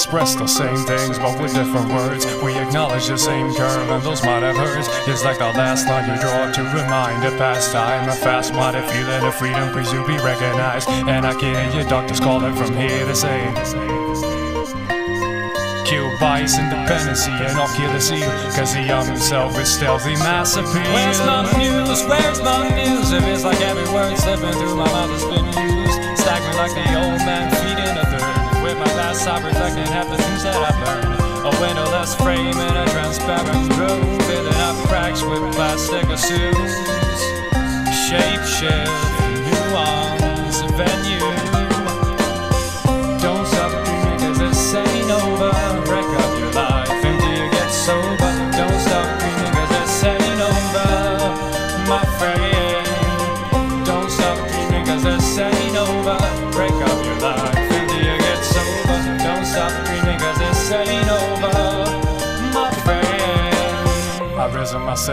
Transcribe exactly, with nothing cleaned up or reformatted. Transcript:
Express the same things but with different words. We acknowledge the same curve and those might have hurts. Just like the last line you draw to remind a past time, a fast minded feeling of freedom. Please you be recognized. And I can hear your doctors calling from here to say, kill bias and dependency and ocular seal. Cause the young himself is stealthy mass appeal. Where's my muse? Where's my muse? If it's like every word slipping through my mouth has been used, staggering like the old man feeding a third. With my past, I reflect and have the things that I've learned. A windowless frame in a transparent room, filling up cracks with plastic assumes. Shape shift, nuance, venue. Don't stop dreaming, cause this ain't over. Break up your life until you get sober. Don't stop dreaming, cause this ain't over, my friend. Don't stop dreaming, cause this ain't over. Break up your life until you get sober. Don't stop dreaming, cause this ain't over, my friend. I risen myself.